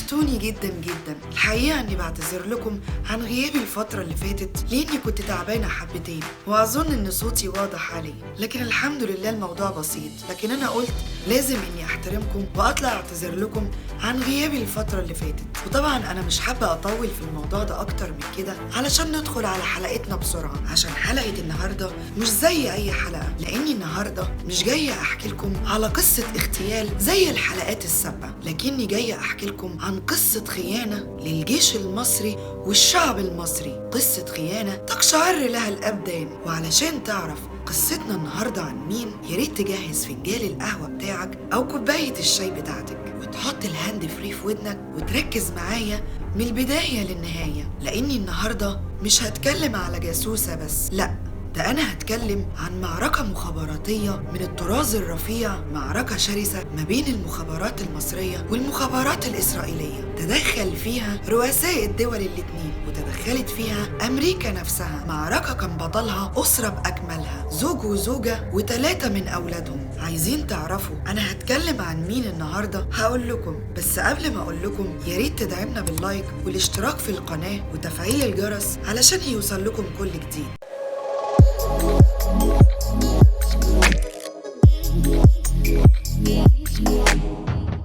وحشتوني جدا جدا. الحقيقة اني بعتذر لكم عن غيابي الفترة اللي فاتت لاني كنت تعبانة حبتين، واظن ان صوتي واضح علي، لكن الحمد لله الموضوع بسيط. لكن انا قلت لازم اني احترمكم واطلع اعتذر لكم عن غيابي الفترة اللي فاتت. وطبعا انا مش حابة اطول في الموضوع ده اكتر من كده علشان ندخل على حلقتنا بسرعة، عشان حلقة النهاردة مش زي اي حلقة، لاني النهاردة مش جاية احكي لكم على قصة اغتيال زي الحلقات السابقة، لكني جاية احكي لكم عن قصة خيانة للجيش المصري والشعب المصري، قصة خيانة تقشعر لها الأبدان. وعلشان تعرف قصتنا النهاردة عن مين، ياريت تجهز فنجان القهوة بتاعك أو كوباية الشاي بتاعتك، وتحط ال hand free في ودنك وتركز معايا من البداية للنهاية، لأني النهاردة مش هتكلم على جاسوسة بس، لأ ده أنا هتكلم عن معركة مخابراتية من الطراز الرفيع، معركة شرسة ما بين المخابرات المصرية والمخابرات الإسرائيلية، تدخل فيها رؤساء الدول الاتنين وتدخلت فيها أمريكا نفسها. معركة كان بطلها أسرة بأكملها، زوج وزوجة و3 من أولادهم. عايزين تعرفوا أنا هتكلم عن مين النهاردة؟ هقول لكم، بس قبل ما أقول لكم ياريت تدعمنا بال like والاشتراك في القناة وتفعيل الجرس علشان يوصل لكم كل جديد.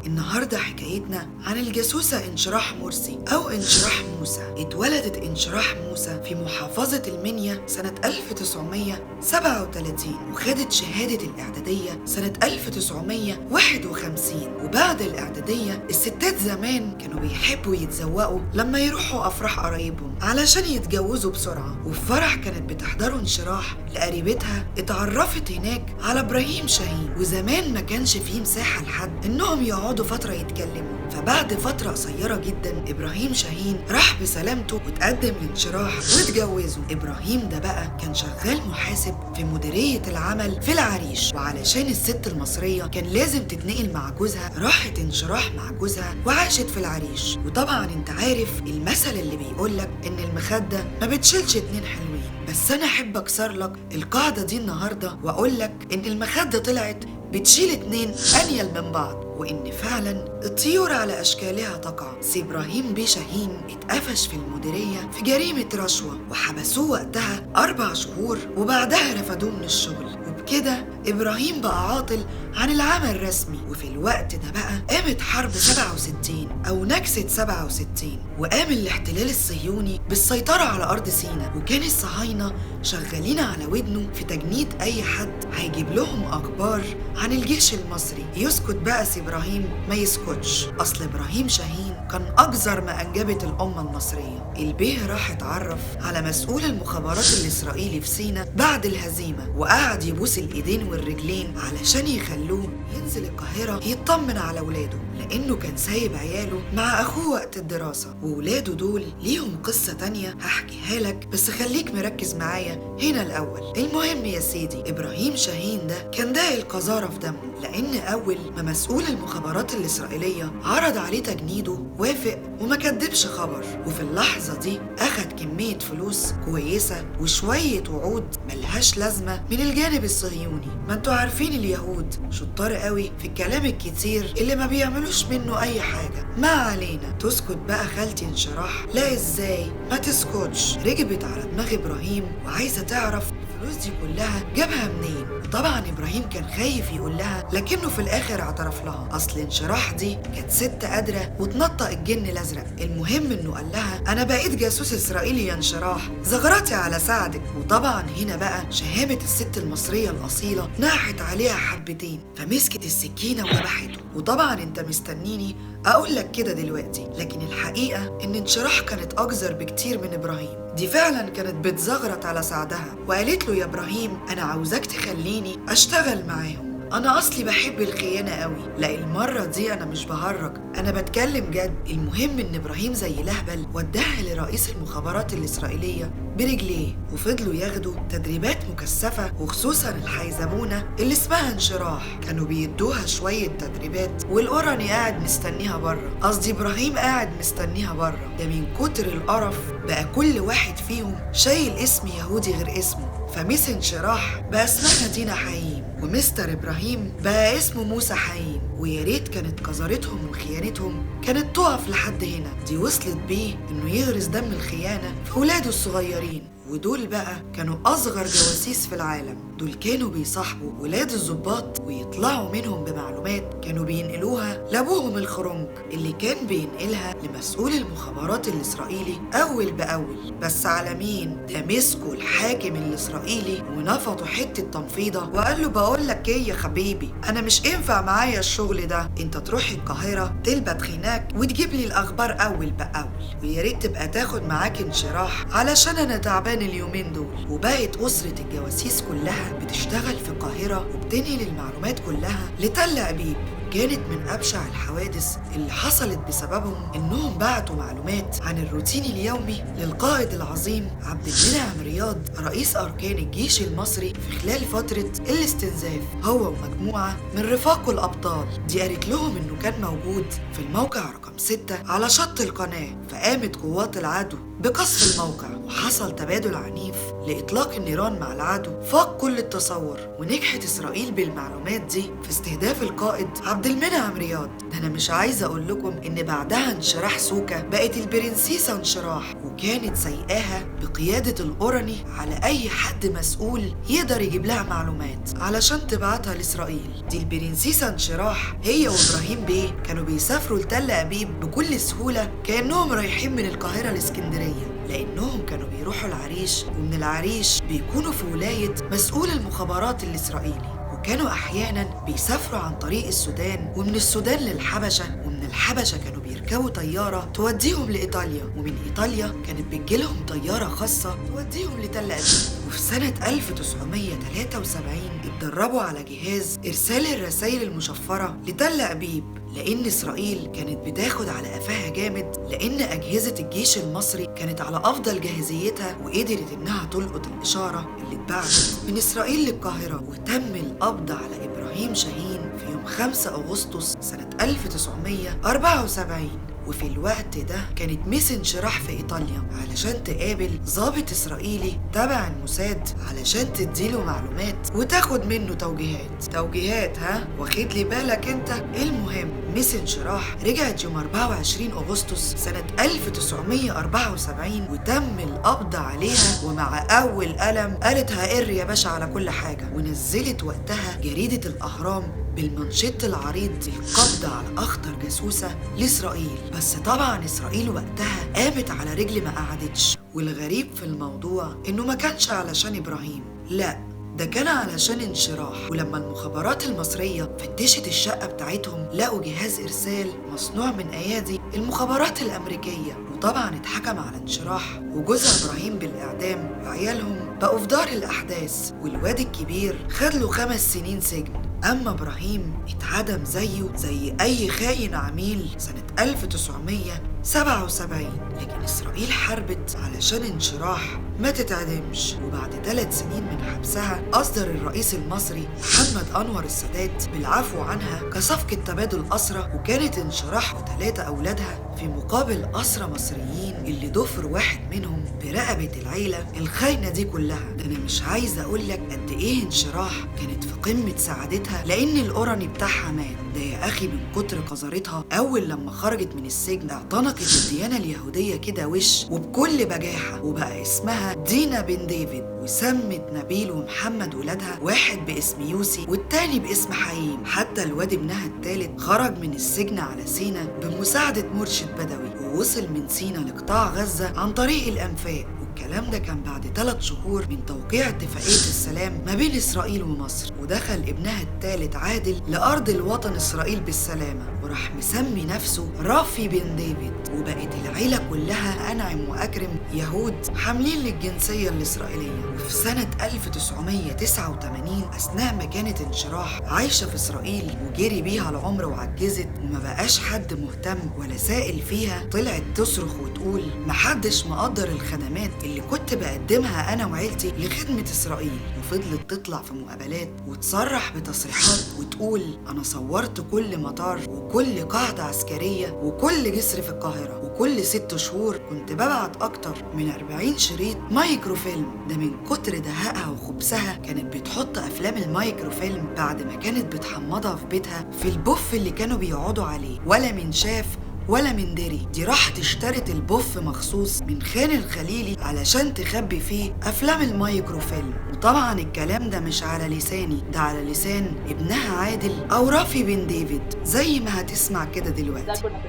النهاردة حكايتنا عن الجاسوسة انشراح مرسي أو انشراح موسى. اتولدت انشراح موسى في محافظة المنيا سنة 1937، وخدت شهادة الإعدادية سنة 1951. وبعد الإعدادية الستات زمان كانوا بيحبوا يتزوقوا لما يروحوا أفراح قرايبهم علشان يتجوزوا بسرعة، وفي فرح كانت بتحضره انشراح لقريبتها اتعرفت هناك على إبراهيم شاهين. وزمان ما كانش فيه مساحة لحد إنهم يقعدوا فترة يتكلموا، فبعد فترة قصيرة جدا إبراهيم شاهين راح بسلامته وتقدم لانشراح واتجوزوا. إبراهيم ده بقى كان شغال محاسب في مديرية العمل في العريش، وعلشان الست المصرية كان لازم تتنقل مع جوزها، راحت انشراح مع جوزها وعاشت في العريش. وطبعا انت عارف المثل اللي بيقولك ان المخدة ما بتشيلش 2 حلوين، بس انا احب اكسر لك القاعدة دي النهاردة واقولك ان المخدة طلعت بتشيل 2 انيل من بعض، وإن فعلا الطيور على أشكالها تقع. سي إبراهيم بيه شاهين اتقفش في المديرية في جريمة رشوة، وحبسوه وقتها 4 شهور، وبعدها رفدوه من الشغل. وبكده إبراهيم بقى عاطل عن العمل الرسمي. وفي الوقت ده بقى قامت حرب 67 أو نكسة 67، وقام الاحتلال الصهيوني بالسيطرة على أرض سيناء، وكان الصهاينة شغالين على ودنه في تجنيد أي حد هيجيب لهم أخبار عن الجيش المصري. يسكت بقى سي إبراهيم؟ ما يسكتش، أصل إبراهيم شاهين كان أجزر ما أنجبت الأمة المصرية. البيه راح اتعرف على مسؤول المخابرات الإسرائيلي في سينا بعد الهزيمة، وقعد يبوس الإيدين والرجلين علشان يخلوه ينزل القاهرة يطمن على ولاده، لأنه كان سايب عياله مع أخوه وقت الدراسة. وولاده دول ليهم قصة تانية هحكيها لك، بس خليك مركز معايا هنا الأول. المهم يا سيدي، إبراهيم شاهين ده كان داء القذارة في دمه، لأن أول ما مسؤول المخابرات الإسرائيلية عرض عليه تجنيده وافق وما كدبش خبر. وفي اللحظة دي أخد كمية فلوس كويسة وشوية وعود ملهاش لازمة من الجانب الصهيوني. ما انتوا عارفين اليهود شطار قوي في الكلام الكتير اللي ما بيعملوش منه أي حاجة. ما علينا، تسكت بقى خالتي انشراح؟ لا ازاي ما تسكتش. ركبت على دماغ إبراهيم وعايزة تعرف الفلوس دي كلها جابها منين. وطبعا إبراهيم كان خايف يقول لها، لكنه في الآخر اعترف لها، أصل انشراح دي كانت ست قادرة وتنطق الجن الأزرق. المهم إنه قال لها أنا بقيت جاسوس إسرائيلي يا انشراح، زغرتي على سعدك. وطبعا هنا بقى شهامة الست المصرية الأصيلة ناحت عليها حبتين، فمسكت السكينة وذبحته. وطبعا انت مستنيني أقول لك كده دلوقتي، لكن الحقيقة إن انشراح كانت أجزر بكتير من إبراهيم. دي فعلا كانت بتزغرط على سعدها وقالت له يا إبراهيم أنا عاوزاك تخليني أشتغل معاهم، أنا أصلي بحب الخيانة قوي. لا المرة دي أنا مش بهرج، أنا بتكلم جد. المهم إن إبراهيم زي لهبل وداها لرئيس المخابرات الإسرائيلية برجليه، وفضلوا ياخدوا تدريبات مكثفة، وخصوصا الحيزبونة اللي اسمها انشراح كانوا بيدوها شوية تدريبات، والقرني قاعد مستنيها بره، قصدي إبراهيم قاعد مستنيها بره. ده من كتر القرف بقى كل واحد فيهم شايل اسم يهودي غير اسمه، فميس انشراح بقى اسمها دينا حايم، ومستر إبراهيم بقى اسمه موسى حايم، ويا ريت كانت قذارتهم وخيانتهم كانت تقف لحد هنا. دي وصلت بيه إنه يغرس دم الخيانة في ولاده الصغيرين، ودول بقى كانوا أصغر جواسيس في العالم. دول كانوا بيصاحبوا ولاد الضباط ويطلعوا منهم بمعلومات كانوا بينقلوها لأبوهم الخرنج، اللي كان بينقلها لمسؤول المخابرات الإسرائيلي أول بأول. بس على مين؟ ده مسكوا الحاكم الإسرائيلي ونفضوا حتة تنفيضة وقال له بقول لك إيه يا حبيبي، أنا مش ينفع معايا الشغل ده، أنت تروح القاهرة تلبت هناك وتجيب لي الأخبار أول بأول، ويا ريت تبقى تاخد معاك انشراح علشان أنا تعبان اليومين دول. وبقت أسرة الجواسيس كلها بتشتغل في القاهرة وبتنقل المعلومات كلها لتل أبيب. كانت من أبشع الحوادث اللي حصلت بسببهم إنهم بعتوا معلومات عن الروتين اليومي للقائد العظيم عبد المنعم رياض رئيس أركان الجيش المصري في خلال فترة الاستنزاف، هو ومجموعة من رفاقه الأبطال. دي قالت لهم إنه كان موجود في الموقع رقم 6 على شط القناة، فقامت قوات العدو بقصف الموقع وحصل تبادل عنيف لإطلاق النيران مع العدو فاق كل التصور. ونجحت إسرائيل بالمعلومات دي في استهداف القائد عبد المنعم رياض. ده أنا مش عايزة أقول لكم إن بعدها انشراح سوكا بقت البرنسيسة انشراح، وكانت سايقاها بقيادة الأورني على أي حد مسؤول يقدر يجيب لها معلومات علشان تبعتها لإسرائيل. دي البرنسيسة انشراح هي وإبراهيم بيه كانوا بيسافروا لتل أبيب بكل سهولة كأنهم رايحين من القاهرة لإسكندرية، لأنهم كانوا بيروحوا العريش، ومن العريش بيكونوا في ولاية مسؤول المخابرات الإسرائيلي. وكانوا أحياناً بيسافروا عن طريق السودان، ومن السودان للحبشة، ومن الحبشة كانوا بيركبوا طيارة توديهم لإيطاليا، ومن إيطاليا كانت بتجيلهم طيارة خاصة توديهم لتل أبيب. وفي سنة 1973 اتدربوا على جهاز إرسال الرسائل المشفرة لتل أبيب، لأن إسرائيل كانت بتاخد على قفاها جامد، لأن أجهزة الجيش المصري كانت على أفضل جاهزيتها وقدرت إنها تلقط الإشارة اللي اتبعتت من إسرائيل للقاهرة. وتم القبض على إبراهيم شاهين في يوم 5 أغسطس سنة 1974. وفي الوقت ده كانت ميس انشراح في إيطاليا علشان تقابل ضابط إسرائيلي تبع الموساد علشان تديله معلومات وتاخد منه توجيهات. توجيهات ها؟ واخد لي بالك انت؟ المهم ميس انشراح رجعت يوم 24 أغسطس سنة 1974 وتم القبض عليها، ومع أول قلم قالت هقر يا باشا على كل حاجة. ونزلت وقتها جريدة الأهرام بالمنشط العريض القبض على أخطر جاسوسة لإسرائيل. بس طبعا إسرائيل وقتها قامت على رجل ما قعدتش. والغريب في الموضوع إنه ما كانش علشان إبراهيم، لا ده كان علشان انشراح. ولما المخابرات المصرية فتشت الشقة بتاعتهم لقوا جهاز إرسال مصنوع من أيادي المخابرات الأمريكية، وطبعا اتحكم على انشراح وجوزها إبراهيم بالإعدام، وعيالهم بقوا في دار الأحداث، والواد الكبير خد له 5 سنين سجن. أما إبراهيم اتعدم زيه زي أي خاين عميل سنة 1977. لكن إسرائيل حاربت علشان انشراح ما تتعدمش. وبعد 3 سنين من حبسها أصدر الرئيس المصري محمد أنور السادات بالعفو عنها كصفقة تبادل أسرى، وكانت انشراح و3 أولادها في مقابل أسرى مصريين اللي ضفر واحد منهم برقبة العيلة الخاينة دي كلها. ده أنا مش عايزة أقولك قد إيه انشراح كانت في قمة سعادتها لأن الأوراني بتاعها مات. ده يا أخي من كتر قذارتها أول لما خرجت من السجن اعتنقت الديانة اليهودية كده وش وبكل بجاحة، وبقى اسمها دينا بن ديفيد، وسمت نبيل ومحمد ولادها واحد باسم يوسي والتاني باسم حييم. حتى الواد ابنها التالت خرج من السجن على سينا بمساعدة مرشد بدوي، ووصل من سينا لقطاع غزة عن طريق الأنفاق. والكلام ده كان بعد 3 شهور من توقيع اتفاقية السلام ما بين إسرائيل ومصر. ودخل ابنها الثالث عادل لأرض الوطن إسرائيل بالسلامة، وراح مسمي نفسه رافي بن ديفيد. وبقت العيلة كلها أنعم وأكرم يهود حاملين للجنسية الإسرائيلية. وفي سنة 1989 أثناء ما كانت انشراح عايشة في إسرائيل وجري بيها العمر وعجزت وما بقاش حد مهتم ولا سائل فيها، طلعت تصرخ وتقول محدش مقدر الخدمات اللي كنت بقدمها أنا وعيلتي لخدمة إسرائيل. وفضلت تطلع في مقابلات وتصرح بتصريحات وتقول أنا صورت كل مطار وكل قاعدة عسكرية وكل جسر في القاهرة، وكل 6 شهور كنت ببعت أكتر من 40 شريط مايكروفيلم. ده من كتر دهائها وخبثها كانت بتحط أفلام المايكروفيلم بعد ما كانت بتحمضها في بيتها في البوف اللي كانوا بيقعدوا عليه، ولا من شاف ولا من دري. دي راحت اشترت البوف مخصوص من خان الخليلي علشان تخبي فيه أفلام المايكروفيلم. وطبعا الكلام ده مش على لساني، ده على لسان ابنها عادل أو رافي بن ديفيد زي ما هتسمع كده دلوقتي. ده كنا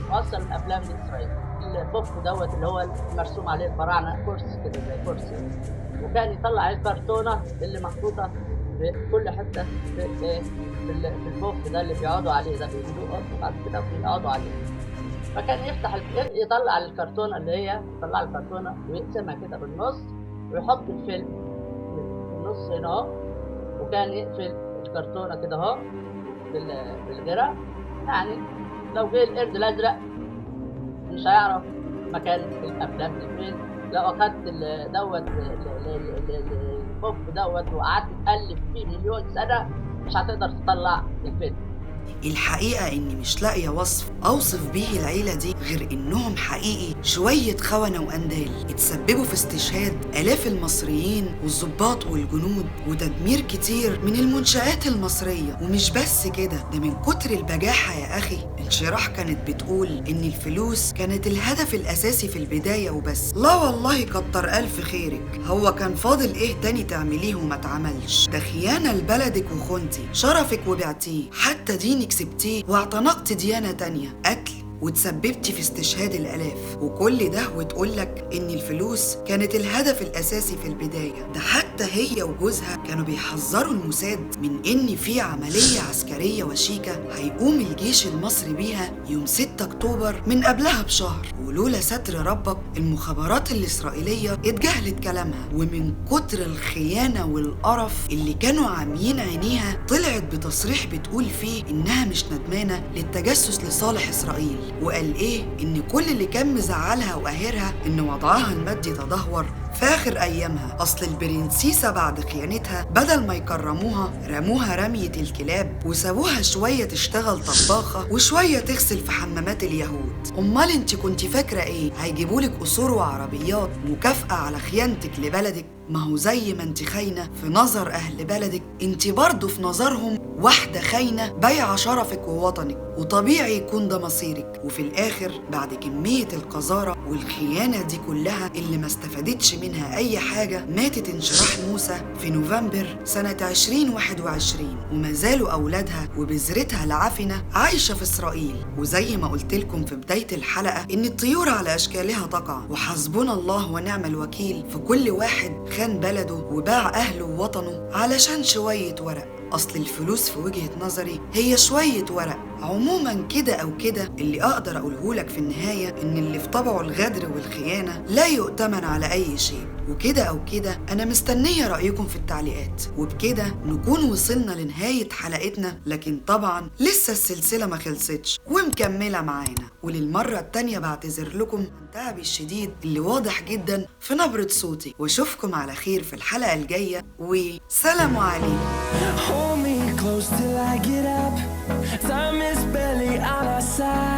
بنوصل الأفلام لإسرائيل. البوف دوت اللي هو مرسوم عليه الفراعنة، كرسي كده زي كرسي، وكان يطلع الكرتونة اللي محطوطة في كل حتة في البوف ده اللي بيقعدوا عليه، ده بيملوه بعد كده بيقعدوا عليه. فكان يفتح يطلع الكرتونة اللي هي يطلع الكرتونة ويقسمها كده بالنص ويحط الفيلم في النص هنا اهو، وكان يقفل الكرتونة كده اهو بالغرة. يعني لو جه القرد الأزرق مش هيعرف مكان الأفلام دي فين. لو أخدت دوت البوف دوت وقعدت تقلب فيه مليون سنة مش هتقدر تطلع الفيلم. الحقيقة إني مش لاقية وصف أوصف بيه العيلة دي غير إنهم حقيقي شوية خونة وأندال اتسببوا في استشهاد آلاف المصريين والضباط والجنود وتدمير كتير من المنشآت المصرية. ومش بس كده، ده من كتر البجاحة يا أخي انشراح كانت بتقول إن الفلوس كانت الهدف الأساسي في البداية وبس. لا والله كتر ألف خيرك، هو كان فاضل إيه تاني تعمليه وما اتعملش؟ ده خيانة لبلدك وخنتي شرفك وبعتيه، حتى دينك سبتيه واعتنقت ديانة تانية، قتل وتسببتي في استشهاد الآلاف، وكل ده وتقولك إن الفلوس كانت الهدف الأساسي في البداية. ده حتى هي وجوزها كانوا بيحذروا الموساد من إن في عملية عسكرية وشيكة هيقوم الجيش المصري بيها يوم 6 أكتوبر من قبلها بشهر، ولولا ستر ربك المخابرات الإسرائيلية اتجاهلت كلامها. ومن كتر الخيانة والقرف اللي كانوا عاميين عينيها طلعت بتصريح بتقول فيه إنها مش ندمانة للتجسس لصالح إسرائيل، وقال إيه إن كل اللي كان مزعلها وقاهرها إن وضعها المادي تدهور في آخر أيامها. أصل البرنسيسة بعد خيانتها بدل ما يكرموها رموها رمية الكلاب وسابوها شوية تشتغل طباخة وشوية تغسل في حمامات اليهود. أمال أنت كنت فاكرة إيه؟ هيجيبولك قصور وعربيات مكافأة على خيانتك لبلدك؟ ما هو زي ما انت خاينة في نظر أهل بلدك انت برضو في نظرهم واحدة خاينة بايعة شرفك ووطنك، وطبيعي يكون ده مصيرك. وفي الآخر بعد كمية القذارة والخيانة دي كلها اللي ما استفادتش منها أي حاجة، ماتت انشراح موسى في نوفمبر سنة 2021، وما زالوا أولادها وبذرتها العفنة عايشة في إسرائيل. وزي ما قلت لكم في بداية الحلقة إن الطيور على أشكالها تقع، وحسبنا الله ونعم الوكيل في كل واحد خان بلده وباع أهله ووطنه علشان شوية ورق. أصل الفلوس في وجهة نظري هي شوية ورق. عموما كده أو كده اللي أقدر أقولهولك في النهاية إن اللي في طبعه الغدر والخيانة لا يؤتمن على أي شيء. وكده أو كده أنا مستنية رأيكم في التعليقات. وبكده نكون وصلنا لنهاية حلقتنا، لكن طبعا لسه السلسلة ما خلصتش ومكملة معانا. وللمرة التانية بعتذر لكم عن تعبي الشديد اللي واضح جدا في نبرة صوتي، واشوفكم على خير في الحلقة الجاية، وسلام عليكم. Hold me close till I get up. Time is barely on our side.